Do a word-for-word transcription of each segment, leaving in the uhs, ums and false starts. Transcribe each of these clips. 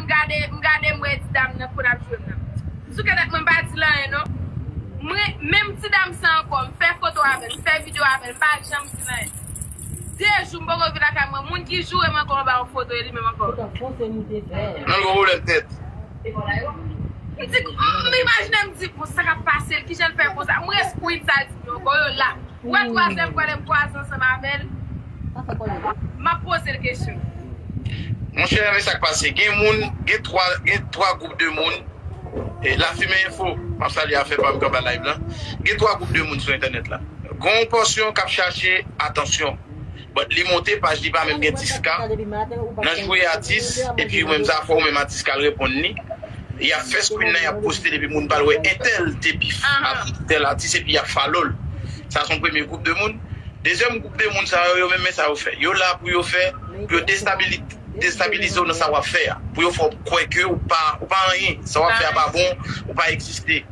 Gade, m gade, m wè ti dam nan konn ap jwe m nan. Sou kè tèt mwen, m pa di l anyen non. Mwen, menm ti dam sa ankò, m fè foto avè l, m fè videyo avè l, m pa janm di l anyen. De jou m poko vin lakay mwen, moun ki joure m ankò anba yon foto e li menm ankò. Nan gwo pwoblèm tèt. M di, m imajine, m di, bon, sa k ap pase l, kijan l fè konsa? M reskrin sa l di m yo ankò, yo la. Ou wè twazyèm fwa lè m kwaze ansanm avè l, m ap poze l kesyon. Monchè, men sa k pase. Gen moun, gen twa, gen twa gwoup de moun. E Lafimen Enfo, m ap salye afè pa m k anba live la. Gen twa gwoup de moun sou entènèt la. Gen yon pòsyon k ap chache atansyon. But li monte, paj li pa menm gen dis K. Nan jwe atis, epi ou menm sa fè ou menm atis k al reponn li. Y ap fè screen nan, y ap poste l, epi moun pa l wè entèl te bif ak tèl atis, epi y ap follow l. Sa se yon premye gwoup de moun. Dezyèm gwoup de moun sa yo, yo menm men sa yo fè. Yo la pou yo fè, pou yo destabili-, destabilize w nan sa w ap fè a. Pou yo fè w kwè ke ou pa, ou pa anyen. Sa w ap fè a pa bon, ou pa egziste.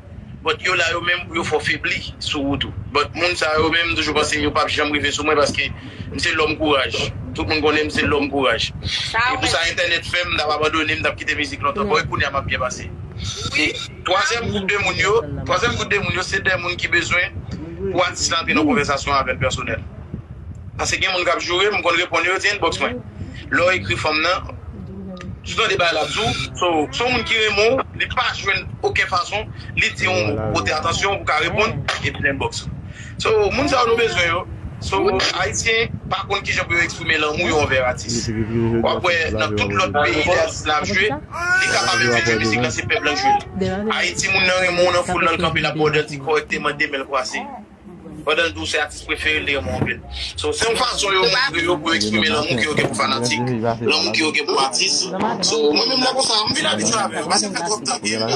But yo la yo menm pou yo fè w febli sou wout ou. But moun sa yo menm, m toujou panse yo p ap janm rive sou mwen paske m se lòm kouraj. Tout moun konnen m se lòm kouraj. E pou sa entènèt fè m, m t ap abandone, m t ap kite mizik lontan. Bon, e kounye a m ap byen pase. E twazyèm gwoup de moun yo, twazyèm gwoup de moun yo, se de moun ki bezwen pou atis la antre nan konvèsasyon avè l pèsonèl. Paske gen moun k ap joure m, m konn reponn yo, yo di inbox mwen. Lè w ekri fanm nan, si w tande bagay la ap di w, so, se yon moun ki renmen w, li pa jwenn okenn fason, li di yon mo, pote atansyon, ou ka reponn, epi l inbox ou. So, moun sa yo nou bezwen yo. So, Ayisyen pa konn kijan pou yo eksprime lanmou yo anvè atis. W ap wè nan tout lòt peyi lè atis la ap jwe, li kapab envite mizik lan, se pèp lan k jwe l. Ayiti, moun nan renmen w nan foul lan, l kanpe l ap ba w dèyè l, di kòrèkteman, de men l kwase. Pandan l di w se atis prefere l, li renmen w anpil. So, se yon fason yo montre yo pou yo eksprime lanmou ke yo gen pou fanatik, lanmou ke yo gen pou atis. So, mwen menm lè konsa, m vin abitye avè yo, paske m fè twòp tan gen m,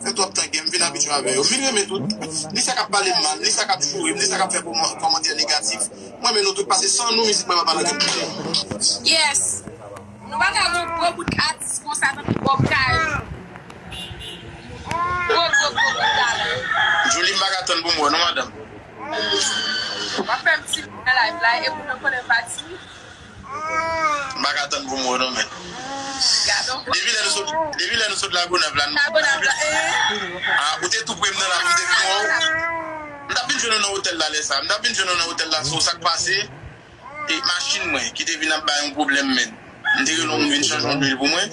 fè twòp tan gen m, m vin abitye avè yo. M vin renmen tout. Ni sa k ap pale m mal, ni sa k ap joure m, ni sa k ap fè kòman-, kòmantè negatif. Mwen renmen nou tout, paske san nou, mizik mwen pa pale anyen. Yes. Nou pa ka gon gwo bout atis konsa tankou Bob Kayo. Gwo, gwo, gwo bout talè. Julie, m pa ka tann pou m wè non, madanm. W ap fè m timid nan live la, e poutan konnen m pa timid. M pa ka tann pou m wè non, men. Gadon. Depi lè nou sot, depi lè nou sot Lagonav la, nou Lagonav la, eh. Ah, ou te tou pre m nan la, m te vin wè w. M t ap vin jwenn ou nan otèl la lè sa. M t ap vin jwenn ou nan otèl la, so sa k pase. E machin mwen ki te vin ap bay yon pwoblèm, men. M te rele yon moun vin chanje yon lwil pou mwen.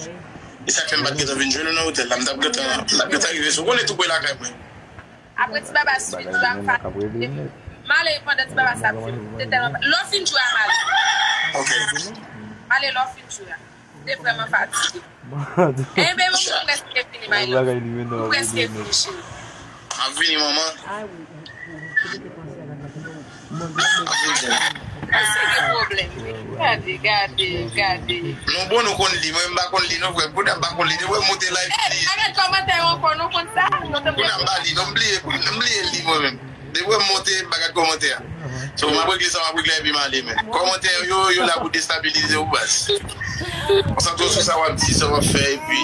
E sa k fè m pa t gentan vin jwenn ou nan otèl la. M t ap gentan, m t ap gentan rive sou. Ou konnen tou pre lakay mwen. Apre ti baba swit la, m fa-, m ale pandan ti baba sa ap fini. M te tèlman fa-, lè w fin jwe a, m ale. Ok. M ale lè w fin jwe a. M te vrèman fatige. Enben, m prèske fini, my love. M prèske fini, cheri. M ap vini, manman. M ap vini, cheri. Èske gen pwoblèm? Gade, gade, gade. Nou bon, nou konn li. Mwen, m pa konn li, non, frè. Kounya m pa konn li. Depi m monte live, li. Gade kòmantè yo ankò, nou konn sa. Kounya m pa li, non, m bliye, m bliye li, mwen menm. Depi m monte, m pa gad kòmantè a. So, m ap regle sa m ap regle epi m ale, men. Kòmantè yo, yo la pou destabilize w, baz. Konsantre w sou sa w ap di, sa w ap fè, epi.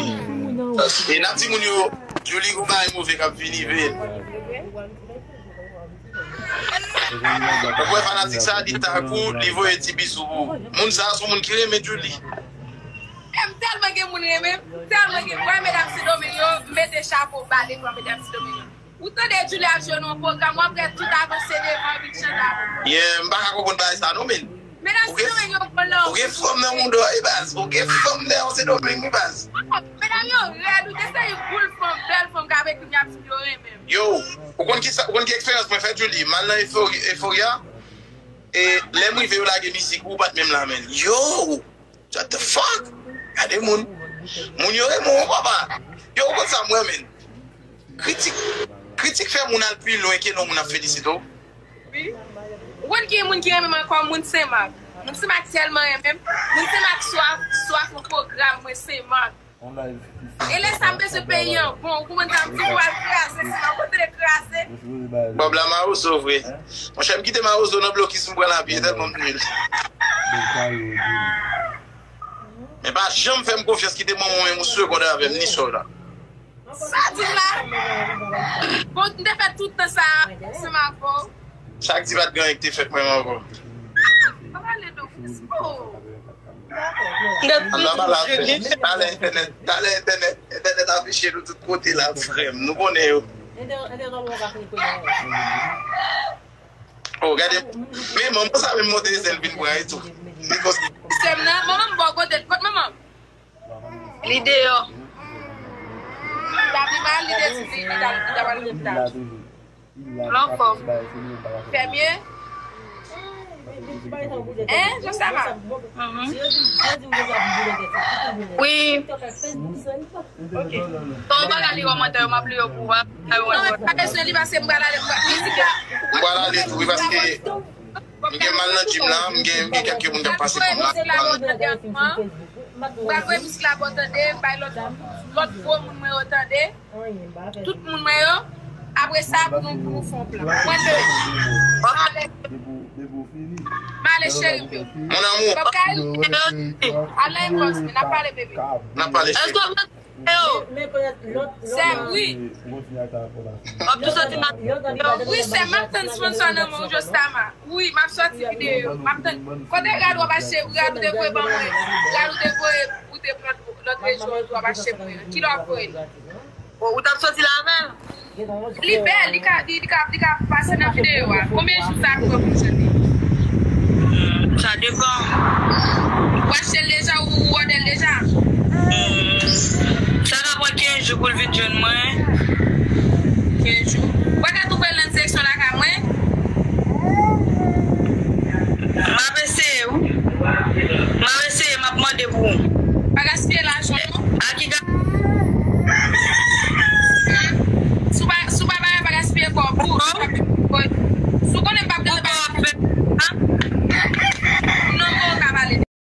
E n ap di moun yo, Julie, gon bagay move k ap vini, veye. Ou wè fanatik sa, li tag ou, li voye ti bizou pou ou. Moun sa, se yon moun ki renmen Julie. E m tèlman gen moun renmen m, tèlman gen, wè medam Sendomeng yo, m mete chapo ba devan medam Sendomeng yo. Ou tande Julie ap jwe nan yon pwogram, w ap wè tout avanse devan, vin chante avè w. Yeah, m pa ka konprann bagay sa non, men. Medam Sendomeng yo bon nan. Ou gen fanm nan mouda w, e baz. Ou gen fanm nan Sendomeng, wi, baz. Medam yo rèd, ou gen seri boul fanm, bèl fanm k ap ekri m, y ap di m yo renmen m. Yo, ou konn ki sa, ou konn ki eksperyans mwen fè, Julie? M al nan Euphoria, Euphoria, e lè m rive, yo lage mizik, ou pa t menm la, men. Yo! What the fuck? Gade moun. Moun yo renmen w, papa. Yo, ou konn sa m wè, men. Kritik, kritik fè moun al pi lwen ke lè moun ap felisite w. Wi. Ou konn ki moun ki renmen m ankò? Moun Senmak. Moun Senmak tèlman renmen m. Moun Senmak swaf, swaf yon pwogram, mwen Senmak. E lè sa m bezwen peyi an bon, ou konprann sa m di, ou al kraze, Senmak, ou te kraze. Bob la Mawozo vre. Monchè, m kite Mawozo nan blokis, m pran lapye tèlman m nil. Men pa janm fè m konfyans, kite manman w menm yon segonn avè m, ni sè w la. Sa di la. Bon, m te fè tout tan sa ansanm avè w. Sa k di pa t gen anyen ki te fèt menm ankò. Pa pale de wispo. Ann nan pale avè m. Talè entènèt, talè entènèt, entènèt afiche nou tout kote la, frè m. Nou konnen yo. Oh, gade. Men manman sa menm monte zen vin pran e tou. Li konsa. Sistèm nan, manman m bò kote, kot manman? Li deyò. Li ta pi mal, li te di li, li ta, li ta pral lopital. L anfòm. Fè byen? Hein, Josama? Mhm. Wi. Ok. Bon, bagay li kòmantè yo, m ap li yo pou w. Non, pa bezwen li pase m pral ale, m pral, mizik la. M pral ale tou, wi, paske m gen mal nan gym la, m gen, m gen kèk moun k ap pase kòm la. Mizik la bon tande, m pral voye mizik la ba w tande, m bay lòt, lòt gwo moun mwen yo tande. Tout moun mwen yo. Apre sa, pou nou, pou nou fè yon plan. Mwen te. M ale, m ale, cheri m yo. Mon amour. Kòm Kay, al nan inbox mwen, n ap pale, bebe. N ap pale, cheri. Èske w sè m, wi. W ap tou soti nan. Wi, sè m, m ap tann sponsor nan men w, Jostama. Wi, m ap sòti videyo. M ap tann. Kote rad w ap achte? Rad ou te voye ban mwen. Rad ou te voye, ou te pran lòt rejyon, ou ap achte pou mwen. Kilè w ap voye l? Bon, ou t ap sòti la avè l? Li bèl, li ka, li, li ka, li ka pase nan videyo a. Konbyen jou sa ap pran pou m jwenn li? Sa depann. W achte l